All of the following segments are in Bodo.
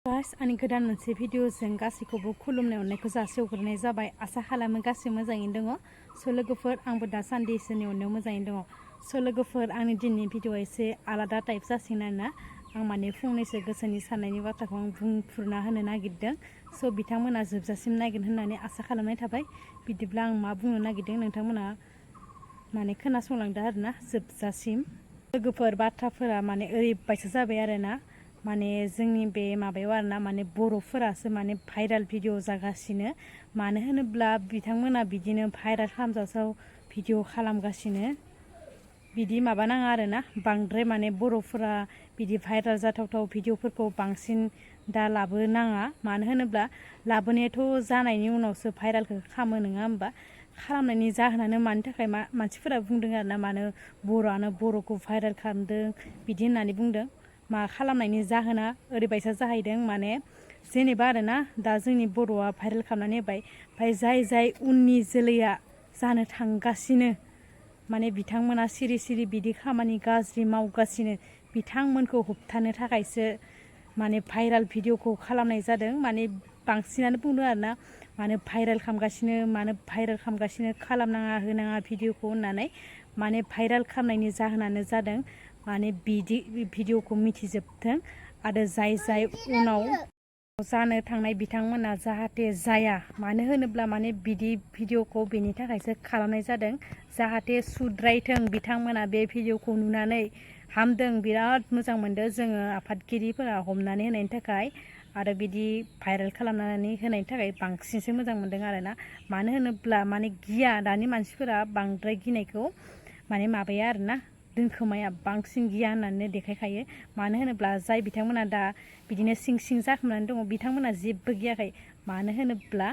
गाइस आंनि गोदान मोनसे भिडिअजों गासैखौबो खुलुमनाय अननायखौ जासिहरग्रोनाय जाबाय। आसा खालामो गासैबो मोजाङैनो दङ। लोगोफोर आंबो दासान्दि इसोरनि अननायाव मोजाङैनो दङ। लोगोफोर आंनि दिनैनि भिडिअआ एसे आलादा टाइप जासिगोन आरोना। आं माने फंनैसो गोसोनि साननायनि बाथ्राखौ आं बुंफुरना होनो नागिरदों। बिथांमोना जोबजासिम नायगोन होननानै आसा खालामनाय थाबाय। बिदिब्ला आं मा बुंनो नागिरदों नोंथांमोना माने खोनासंलांदो आरोना जोबजासिम। लोगोफोर बाथ्राफोरा माने ओरैबायसा जाबाय आरोना। माने जोंनि बे माबायाव आरोना माने बर'फोरासो माने भाइराल भिडिअ जागासिनो। मानो होनोब्ला बिथांमोना बिदिनो भाइराल खालामजाथाव भिडिअ खालामगासिनो। बिदि माबा नाङा आरोना बांद्राय माने बर'फोरा बिदि भाइराल जाथावथाव भिडिअफोरखौ बांसिन दा लाबोनाङा। मानो होनोब्ला लाबोनायाथ' जानायनि उनावसो भाइरालखौ खालामो नङा होमबा। खालामनायनि जाहोनानो मानि थाखाय मानसिफोरा बुंदों आरोना मानो बर'आनो बर'खौ भाइराल खालामदों बिदि होननानै बुंदों। मा खालामनायनि जाहोना ओरैबायसा जाहैदों माने जेनेबा आरोना दा जोंनि बर'आ भाइरेल खालामनानै होबाय। ओमफ्राय जाय उननि जोलैया जानो थांगासिनो माने बिथांमोना सिरि सिरि बिदि खामानि गाज्रि मावगासिनो बिथांमोनखौ होबथानो थाखायसो माने भाइराल भिडिअखौ खालामनाय जादों। माने बांसिनानो बुंदों आरोना मानो भाइराल खालामगासिनो खालामनाङा होनाङा भिडिअखौ होननानै। माने भाइराल खालामनायनि जाहोनानो जादों माने बिदि भिडिअखौ मिथिजोबथों आरो जाय उनाव जानो थांनाय बिथांमोना जाहाथे जाया। मानो होनोब्ला माने बिदि भिडिअखौ बेनि थाखायसो खालामनाय जादों जाहाथे सुद्रायथों बिथांमोना बे भिडिअखौ नुनानै हामदों बिराद मोजां मोनदों जोङो आफादगिरिफोरा हमनानै होनायनि थाखाय आरो बिदि भाइरेल खालामनानै होनायनि थाखाय बांसिनसो मोजां मोनदों आरोना। मानो होनोब्ला माने गिया दानि मानसिफोरा बांद्राय गिनायखौ माने माबाया आरोना दोनखोमाया बांसिन गिया होननानै देखायखायो। मानो होनोब्ला जाय बिथांमोना दा बिदिनो सिं जाखोमानानै दङ बिथांमोना जेबो गियाखै। मानो होनोब्ला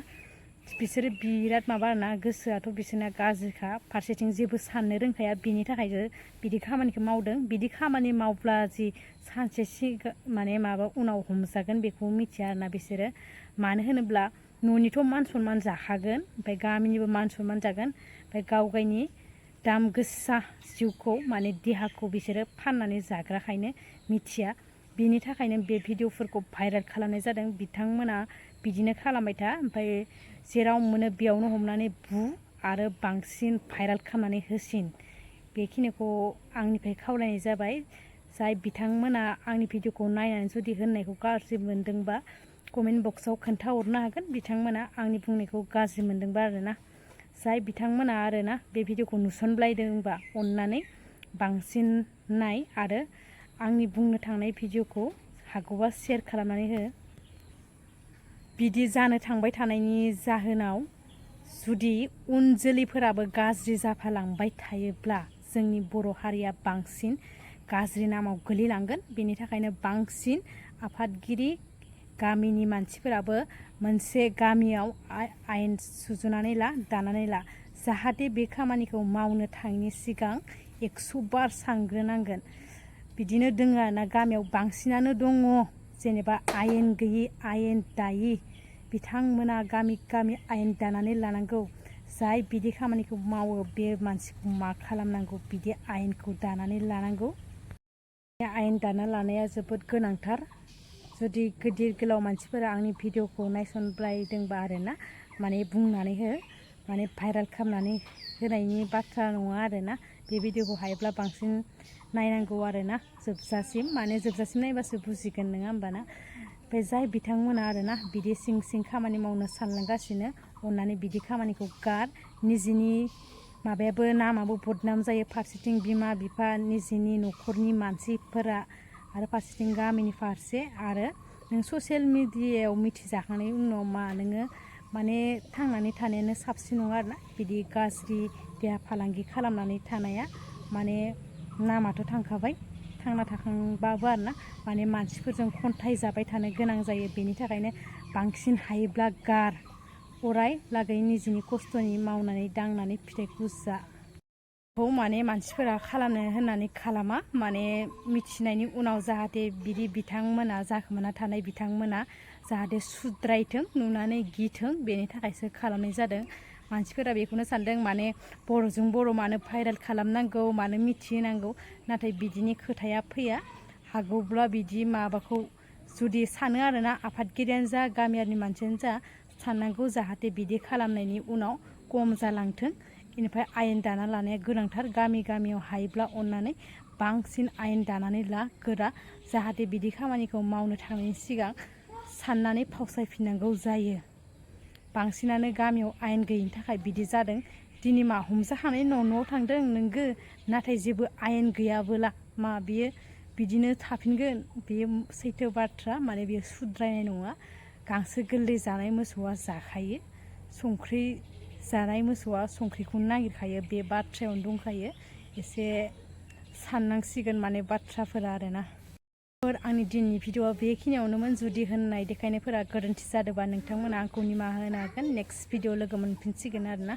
बिसोरो बिराद माबा आरोना गोसोआथ' बिसोरना गाज्रिखा फारसेथिं जेबो साननो रोंखाया बिनि थाखायसो बिदि खामानिखौ मावदों। बिदि खामानि मावब्ला जि सानसे माने माबा उनाव हमजागोन बेखौ मिथिया आरोना बिसोरो। मानो होनोब्ला न'निथ' मान सनमान जाखागोन ओमफ्राय गामिनिबो मान सनमान जागोन ओमफ्राय गावगायनि दाम गोसा जिउखौ माने देहाखौ बिसोरो फाननानै जाग्राखायनो मिथिया। बिनि थाखायनो बे भिडिअफोरखौ भाइरेल खालामनाय जादों। बिथांमोना बिदिनो खालामबाय था ओमफ्राय जेराव मोनो बेयावनो हमनानै बु आरो बांसिन भाइरेल खालामनानै होसिन। बेखिनिखौ आंनिफ्राय खावलायनाय जाबाय। जाय बिथांमोना आंनि भिडिअखौ नायनानै जुदि होननायखौ गाज्रि मोनदोंबा कमेन्ट बक्सआव खोन्थाहरनो हागोन बिथांमोना आंनि बुंनायखौ गाज्रि मोनदोंबा आरोना। जाय बिथांमोना आरोना बे भिडिअखौ नुसनब्लायदोंबा अननानै बांसिन नाय आरो आंनि बुंनो थांनाय भिडिअखौ हागौबा शेयार खालामनानै हो। बिदि जानो थांबाय थानायनि जाहोनाव जुदि उन जोलैफोराबो गाज्रि जाफालांबाय थायोब्ला जोंनि बर' हारिया बांसिन गाज्रि नामाव गोलैलांगोन। बेनि थाखायनो बांसिन आफादगिरि गामिनि मानसिफोराबो मोनसे गामियाव आयेन सुजुनानै दानानै ला जाहाथे बे खामानिखौ मावनो थाङिनि सिगां 100 बार सानग्रोनांगोन। बिदिनो दोङो आरोना गामियाव बांसिनानो दङ जेनेबा आयेन गैयि आयेन दायि बिथांमोना गामि आयेन दानानै लानांगौ। जाय बिदि खामानिखौ मावो बे मानसिखौ मा खालामनांगौ बिदि आयेनखौ दानानै लानांगौ। आयेन दाना लानाया जोबोद गोनांथार। जुदि गिदिर गोलाव मानसिफोरा आंनि भिडिअखौ नायसनब्लायदोंबा आरोना माने बुंनानै हो माने भाइरेल खालामनानै होनायनि बाथ्रा नङा आरोना। बे भिडिअखौ हायोब्ला बांसिन नायनांगौ आरोना जोबजासिम। माने जोबजासिम नायबासो बुजिगोन नङा होमबाना। ओमफ्राय जाय बिथांमोना आरोना बिदि सिं खामानि मावनो सानलांगासिनो अननानै बिदि खामानिखौ गार। निजिनि माबायाबो नामाबो बदनाम जायो फारसेथिं बिमा बिफा निजिनि न'खरनि मानसिफोरा आरो फारसेथिं गामिनि फारसे आरो नों ससियेल मिडियायाव मिथिजाखांनायनि उनाव नोङो माने थांनानै थानायानो साबसिन नङा आरोना। बिदि गाज्रि देहा फालांगि खालामनानै थानाया माने नामाथ' थांखाबाय थांना थाखांबाबो आरोना माने मानसिफोरजों खन्थाइ जाबाय थानो गोनां जायो। बेनि थाखायनो बांसिन हायोब्ला गार अराय लागै निजिनि खस्थ'नि मावनानै दांनानै फिथाइखौ जा। माने मानसिफोरा खालामनो होननानै खालामा माने मिथिनायनि उनाव जाहाथे बिदि बिथांमोना जाखोमाना थानाय बिथांमोना जाहाथे सुद्रायथों नुनानै गिथों बेनि थाखायसो खालामनाय जादों। मानसिफोरा बेखौनो सानदों माने बर'जों बर' मानो भाइरेल खालामनांगौ मानो मिथिहोनांगौ नाथाय बिदिनि खोथाया फैया। हागौब्ला बिदि माबाखौ जुदि सानो आरोना आफादगिरियानो जा गामियारिनि मानसियानो जा साननांगौ जाहाथे बिदि खालामनायनि उनाव खम जालांथों। बेनिफ्राय आयेन दाना लानाया गोनांथार। गामियाव हायोब्ला अननानै बांसिन आयेन दानानै ला गोरा, जाहाथे बिदि खामानिखौ मावनो थांनायनि सिगां साननानै फावसायफिननांगौ जायो। बांसिनानो गामियाव आयेन गैयिनि थाखाय बिदि जादों। दिनै मा हमजाखांनायनि उनाव न'आव थांदों नोंगो, नाथाय जेबो आयेन गैयाबोला मा बियो बिदिनो थाफिनगोन? बेयो सैथो बाथ्रा, माने बेयो सुद्रायनाय नङा। गांसो गोरलै जानाय मोसौआ जाखायो, संख्रि जानाय मोसौआ संख्रिखौनो नागिरखायो, बे बाथ्रायावनो दंखायो। एसे साननांसिगोन माने बाथ्राफोरा आरोना। आंनि दिनैनि भिडिअआ बेखिनियावनोमोन। जुदि होननाय देखायनायफोरा गोरोन्थि जादोंबा नोंथांमोना आंखौ निमाहा होनो हागोन। नेक्स्ट भिडिअ लोगो मोनफिनसिगोन आरोना।